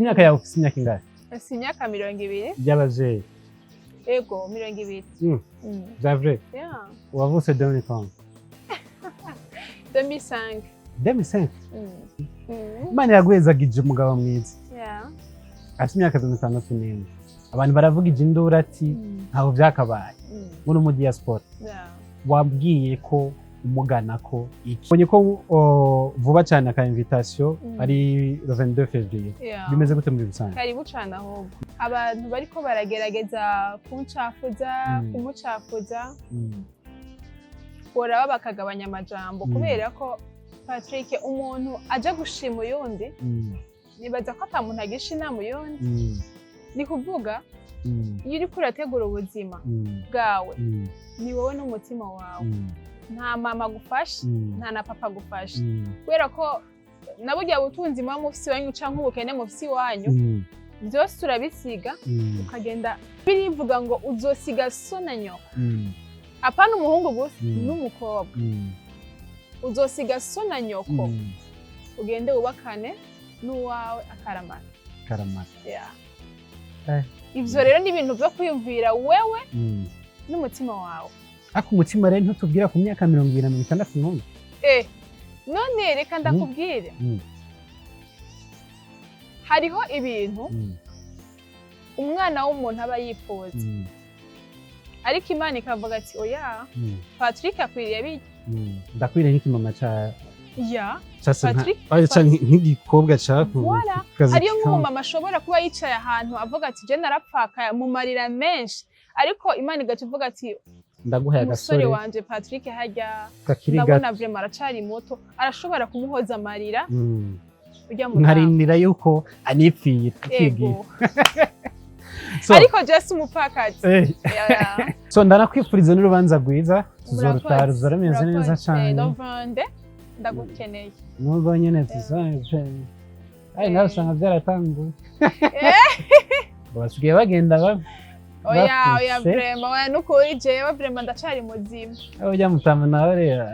Ku myaka yawe, ufise imyaka ingahe? Si imyaka 20. Y'abavyeyi. Ego, 20. Vya vrai? Yeah. Wavutse 2015? 2005. 2005? Mm. Imana yaguhezagije umugabo mwiza afite imyaka 61. Abantu baravugije induru ati ntaho vyakabaye muri mu diaspora. Wabwiye ko umugana ko iki? Ubonye ko vuba cyane aka invitation ari le 22 février. Bimeze gute muri rusange? Karibu cane. Ahubwo abantu bariko baragerageza kuncafuza, kumucafuza, boraba bakagabanya amajambo, kubera ko Patrick, umuntu aje gushima uyundi, nibaza ko ata muntu agisha inama uyundi. Ni kuvuga, iyo uriko urategura ubuzima bwawe, ni wowe n'umutima wawe. Nta mama agufasha, nta na papa agufasha, kubera ko na burya butunzi muba mufise iwanyu canke ubukene mufise iwanyu, byose urabisiga ukagenda. Birivuga ngo uzosiga so na nyoko, apana umuhungu gusa, n'umukobwa. Uzosiga so na nyoko, ugende wubakane n'uwawe akaramata. Karamata. Yeah. Ivyo rero ni ibintu vyo kwiyumvira wewe n'umutima wawe. Ariko umutima rero ntutubwira ku myaka 20 na 61. None reka ndakubwire, hariho ibintu umwana w'umuntu aba yifuza, ariko Imana ikavuga ati: "Oya, Patrick akwiriye bijya." Ndakwiriye nk'ikimama ca Ya. ca Patrick, ca nk'igikobwa ca Voilà. kazi. Hariyo nk'umumama ashobora kuba yicaye ahantu avuga ati: "Je narapfakaye mu marira menshi," ariko Imana igaca ivuga ati: Ndaguhaye "Umusore agasore wanje Patrick harya, kakiri gato." ndabona vraiment aracari muto, arashobora kumuhoza amarira ujya mu." Nkarindira yuko anipfira tukigira. Ego. So, Ariko je si umupfakazi. Ya. So ndanakwifuriza n'urubanza rwiza, tuzorutaha Murakoze, ruzora rumeze neza murakoze. cane. Lovande ndagukeneye. Nubwo nyene tuzaje ari nawe usanga byaratanguye, basigaye bagenda Oya, oya. bafise. Vraiment, oya, nukuri jewe vraiment ndacari muzima. Ujya mutama nawe rero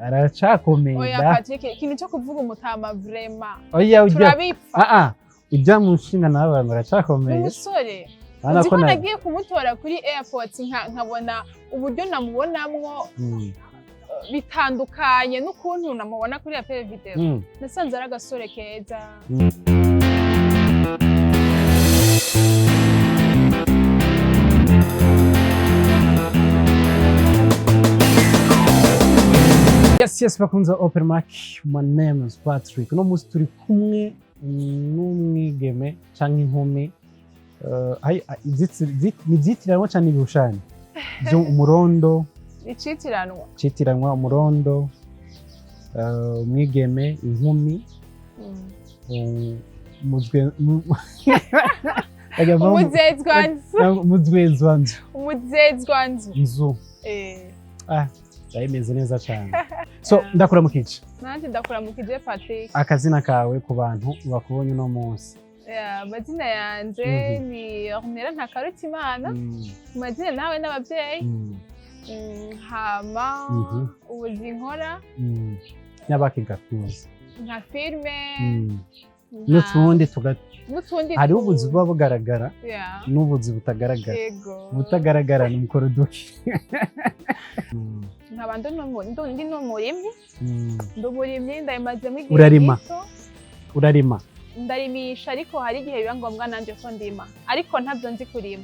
aracakomeye. Oya. Da. Patrick, ikintu cyo kuvuga umutama, vraiment, Oya, ujya turabipfa. ah ah, ujya mu nshinga nawe abantu baracakomeye. Umusore Urabona uzi ko ko nagiye kumutora kuri airport, nkabona uburyo namubonamwo bitandukanye n'ukuntu namubona kuri appel vidéo. Nasanze ari agasore keza. Yes, bakunze Open Mic, my name is Patrick. Uno munsi turi kumwe n'umwigeme canke inkumi, ni ivyitiranwa canke ibishushanyo vyo umurondo? Icitiranwa. Citiranwa umurondo, umwigeme, inkumi, Umuzezwanzu. Umuzwezwanzu. Umuzezwanzu. Nzu. Ah, ndabimeze neza cyane. So ndakuramukije. Nanjye ndakuramukije, Patrick. Akazina kawe ku bantu bakubonye uno munsi? Yeah, amazina yanje ni Ornella Ntakarutimana, mu mazina nawe n'ababyeyi. Hama ubuzi nkora, Nyabaki gatuzi. Nka filime, N'utundi tuga n'utundi. Hariho ubuzi buba bugaragara n'ubuzi butagaragara. Yego. Ubutagaragara ni mukoroduki. Nkaba ndi n'umurimyi. Ndi umurimyi, ndabimazemo igihe Urarima? gito. Urarima? Ndarimisha, ariko hari igihe biba ngombwa nanjye ko ndima, ariko ntabyo nzi kurima.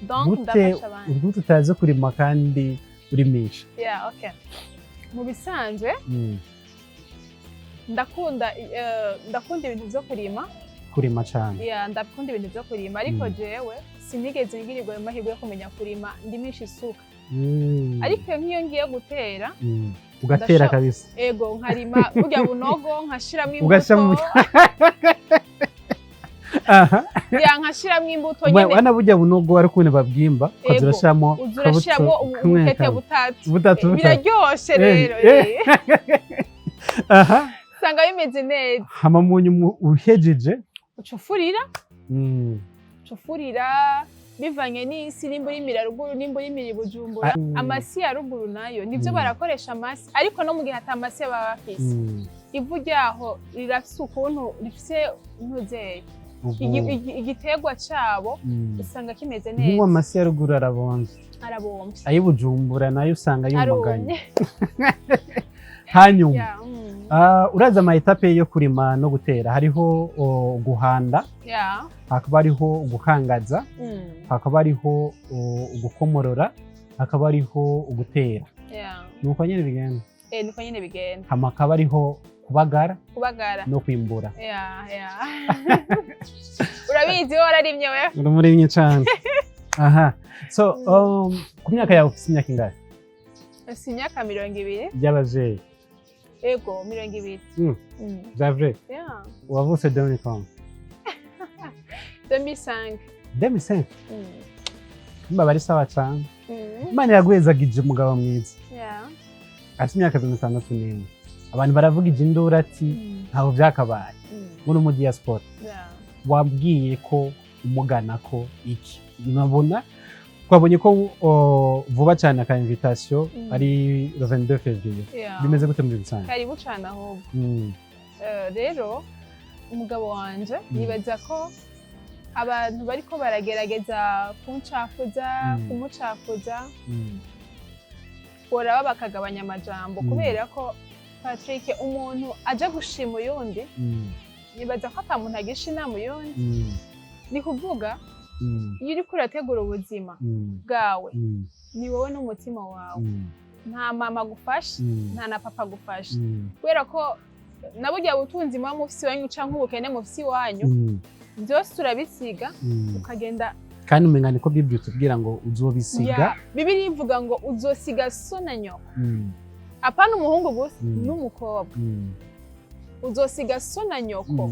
Donc Gute? ndafasha abandi. Gute utazi kurima kandi urimisha? Yeah, okay. Mu bisanzwe ndakunda ibintu byo kurima. Kurima cyane. Yeah, ndakunda ibintu byo kurima, ariko jewe sinigeze ngirirwa ayo mahirwe yo kumenya kurima ndimisha isuka. Ariko nk'iyo ngiye gutera, Ugatera kabisa. Ego, nkarima burya bunogo, nkashiramo Ugashiramo. imbuto. Aha. Ya, nkashiramo imbuto Nyene nyene. wana burya bunogo ari ukuntu babwimba, ukaza Ego. urashiramo Uza urashiramo kamwe ubutete kamwe. butatu. Butatu, butatu. Biraryoshe rero. Aha. Usanga bimeze neza. Hama mu nyuma uhejeje? Uca ufurira. Uca ufurira bivanye n'isi, nimba urimira ruguru, nimba urimira i Bujumbura. Amasi ya ruguru nayo nibyo, barakoresha amasi, ariko no mu gihe ata masi baba bafise, ivu ryaho rirafise ukuntu rifise ntuzeye. Ubu Igiterwa cabo usanga kimeze Nk'uwo neza. Amasi ya ruguru arabonze. Arabomvye. Ay'i Bujumbura nayo usanga yumaganye. Arumye. Hanyuma urazi ama étapes yo kurima no gutera? Hariho guhanda, hakaba hariho gukangaza, hakaba hariho gukomorora, hakaba hariho gutera. Nuko nyene bigenda. Eh, niko nyene bigenda. Hama hakaba hariho kubagara Kubagara. no kwimbura. Yeah. Urabizi, wowe wararimye wewe. Uri umurimyi cane. Aha, so ku myaka yawe, ufise imyaka ingahe? Si imyaka 20. Y'abavyeyi? Ego, 20. Vya vrai? Yeah. Wavutse 2000? 2005. 2005? Nimba bari sawa cane. Imana iraguhezagije umugabo mwiza afite imyaka 61. Abantu baravugije induru ati ntaho vyakabaye, muri mu diaspora. Wabwiye ko umugana ko iki nabona twabonye ko vuba cyane aka invitation ari le 22 février. Bimeze gute muri rusange? Karibu cane ahubwo. Rero umugabo wanje, nibaza ko abantu bariko baragerageza kuncafuza, kumucafuza, boraba bakagabanya amajambo, kubera ko Patrick, umuntu aje gushima uyundi, nibaza ko ata muntu agisha inama uyundi. Ni kuvuga, iyo uriko urategura ubuzima bwawe, ni wowe n'umutima wawe. Nta mama agufasha, nta na papa agufasha, kubera ko na burya butunzi muba mufise iwanyu canke ubukene mufise iwanyu, byose urabisiga ukagenda. Kandi umenga niko Bible itubwira ngo uzobisiga. Ya, Bibiliya ivuga ngo uzosiga so na nyoko. Apana umuhungu gusa, n'umukobwa. Uzosiga so na nyoko,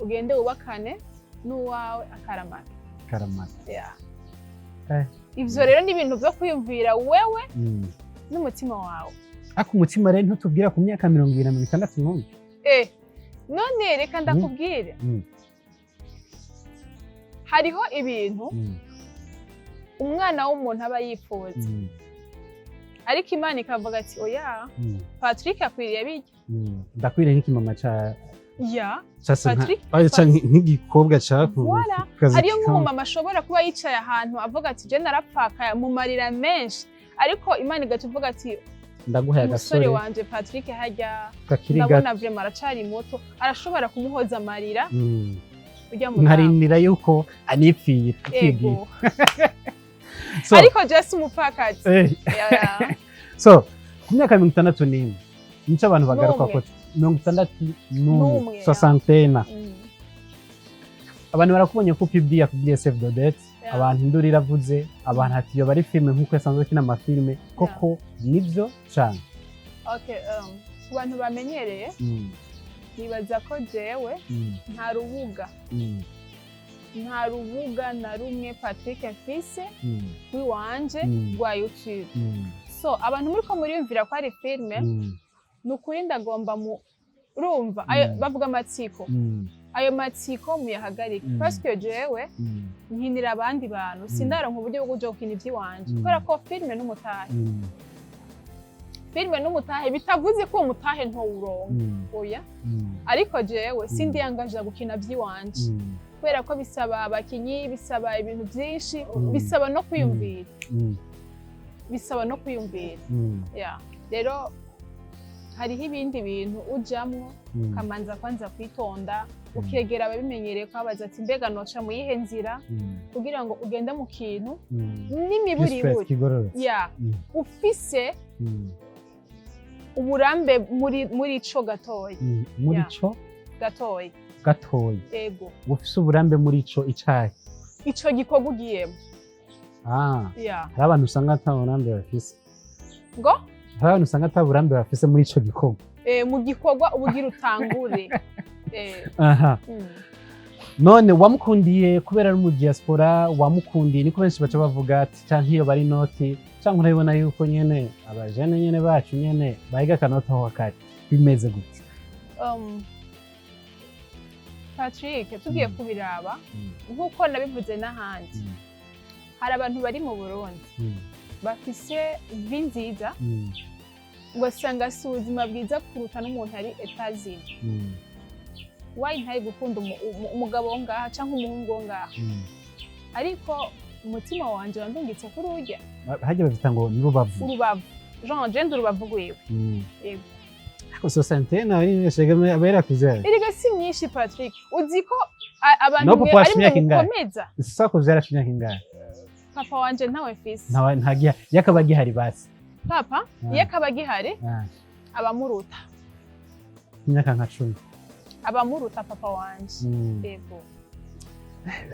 ugende wubakane n'uwawe akaramata. Karamata. Yeah. Ivyo rero ni ibintu vyo kwiyumvira wewe n'umutima wawe. Ariko umutima rero ntutubwira ku myaka 20 na 61. Eh, none reka ndakubwire, hariho ibintu umwana w'umuntu aba yifuza, ariko Imana ikavuga ati: "Oya, Patrick akwiriye bijya." Ndakwiriye nk'ikimama ca Ya. ca Patrick. Nk'igikobwa ca Voilà. Hariyo nk'umumama ashobora kuba yicaye ahantu avuga ati: "Je narapfakaye mu marira menshi," ariko Imana igaca ivuga ati: Ndaguhaye "Umusore agasore wanje Patrick hajya kakiri gato. Ndabona vraiment aracari muto, arashobora kumuhoza amarira ujya mu." Nkarindira yuko anipfira akigira. Ego. So, Ariko je si umupfakazi. Ya. So ku myaka 61 nico abantu bagaruka N'umwe. ko 61. N'umwe, ya. Soixante. Abantu barakubonye ko publia publie Save the Date. Abantu induru iravuze, abantu ati iyo bari filime nk'uko yasanzwe akina amafilime koko nibyo cane? Okay, ku bantu bamenyereye, nibaza ko jewe nta rubuga, nta rubuga na rumwe Patrick mfise w'iwanje rwa YouTube. So abantu muriko muriyumvira ko ari filime, ni ukuri ndagomba mu urumva ayo bavuga amatsiko, ayo matsiko muyahagarike, parce que jewe nkinira abandi bantu, sindaronka uburyo bwo kuja gukina ivy'iwanje, kubera ko filime n'umutahe, filime n'umutahe, bitavuze ko uwo mutahe ntowuronka, oya, ariko jewe sindiyangaja gukina vy'iwanje, kubera ko bisaba abakinyi, bisaba ibintu vyinshi, bisaba no kwiyumvira, bisaba no kwiyumvira. Yeah. Rero hariho ibindi bintu ujamwo ukamanza kwanza kwitonda, ukegera ababimenyereye, kubabaza ati: "Mbega noca mu yihe nzira?" Kugira ngo ugende mu kintu n'imiburiburi kigororotse. Ya, ufise uburambe muri ico gatoyi. Muri Ya. co Gatoyi. Gatoyi. Ego. Ufise uburambe muri ico icayi. Ico gikorwa ugiyemo. Ah. Ya. Hari abantu usanga ata burambe bafise. Ngo? Hari abantu usanga ata burambe bafise muri ico gikorwa. Mu gikorwa ubugira utangure. Aha. None wamukundiye kubera ari mu diaspora? Wamukundiye niko benshi baca bavuga ati canke iyo bari noti, canke urabibona yuko nyene abajene nyene bacu nyene bahiga akanota aho kari, bimeze gute? Patrick, tugiye kubiraba, nk'uko nabivuze n'ahandi, hari abantu bari mu Burundi bafise vie nziza, ugasanga si ubuzima bwiza kuruta n'umuntu ari Etazini. Why ntari gukunda umugabo wo ngaha canke umuhungu wo ngaha? Ariko umutima wanje wandungitse kuri urya. Hajya bavyita ngo ni rubavu. Urubavu, genre je ndi urubavu rwiwe. Yego. Ariko soixante nawe nyine aba yarakuvyara. Erega si myinshi, Patrick. Uzi ko abantu No, mwe papa ari afite mwe imyaka ingahe? mukomeza. Sasa kuvyara afite imyaka ingahe? Papa wanje ntawe mfise. Ntagiha yakaba gihari basi. Papa iyo akaba agihari, abamuruta. Imyaka nka 10. Abamuruta papa wanje. Yego.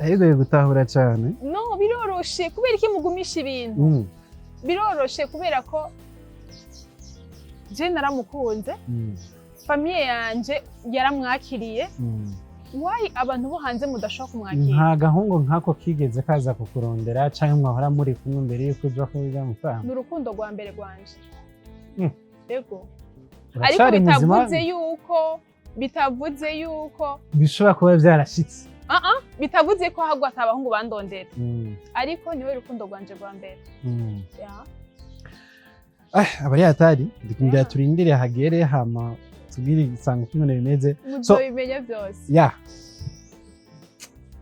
Bigoye gutahura cyane. No, biroroshe. Kubera iki mugumisha ibintu? Biroroshe kubera ko je naramukunze, famille yanje yaramwakiriye. Why abantu bo hanze mudashobora kumwakira? Nta gahungu nk'ako kigeze kaza kukurondera canke mwahora muri kumwe mbere yuko uja kuja mufahamu? Ni urukundo rwa mbere rwanje. Yego, ariko Uracari muzima. bitavuze yuko Bishobora kuba vyarashitse. Ah ah, bitavuze ko ahubwo ata abahungu bandondera, ariko niwe rukundo rwanje rwa mbere. Yeah. Ah, abari hatari ndikumbwira. Turindire hagere, hama tubwire isango uko ibintu bimeze. Muzobimenya byose. Ya.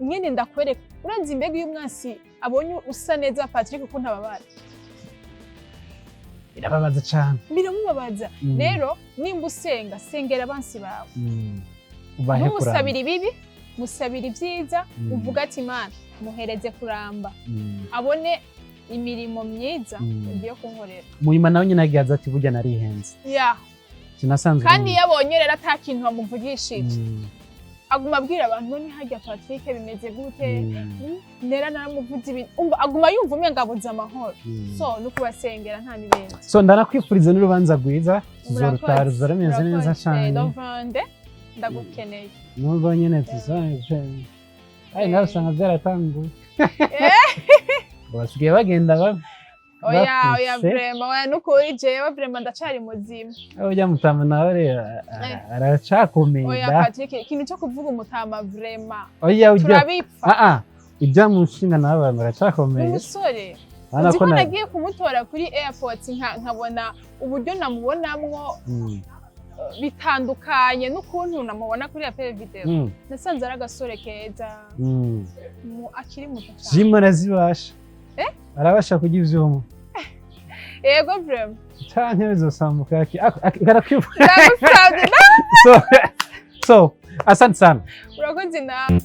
Nyine ndakwereka, urazi mbega iyo umwansi abonye usa neza, Patrick, ukuntu ababara? Birababaza cane. Biramubabaza. Rero nimba usenga, sengera abansi bawe. Ubahe Ntumusabire kuramba. ibibi, musabire ibyiza. Uvuga ati: "Imana, muhereze kuramba, abone imirimo myiza ugiye kunkorera." Muhima nawe nyine agihaza ati: "Burya narihenze." Sinasanzwe. Kandi iyo abonye rero ata kintu bamuvugishije, aguma abwira abantu: "None harya Patrick bimeze gute? Nera naramuvuze ibintu." Umva, aguma yumva umenga abuze amahoro. So no kubasengera nta n'ibindi. So ndanakwifuriza n'urubanza rwiza, tuzorutara ruzora rumeze neza Murakoze. cane. Lovande, ndagukeneye. Nubwo nyine tuzaje, ari nawe usanga byaratanguye, basigaye bagenda Oya, oya. bafise. Vraiment, oya, nukuri jewe vraiment ndacari muzima. Aho ujya mutama nawe rero aracakomeye. Oya. Da. Patrick, ikintu cyo kuvuga umutama, vraiment, Oya, ujya turabipfa. ah ah, ujya mu nshinga nawe abantu baracakomeye. Umusore Urabona uzi ko ko nagiye kumutora kuri airport, nkabona uburyo namubonamwo bitandukanye n'ukuntu namubona kuri appel vidéo. Nasanze ari agasore keza, akiri muto cyane. Jim arazibasha. Eh? Arabasha kurya ivyuma. Yego, vraiment. Canke bizosambuka karakwifuza. Ndagusabye. So asante sana. Urakoze nawe.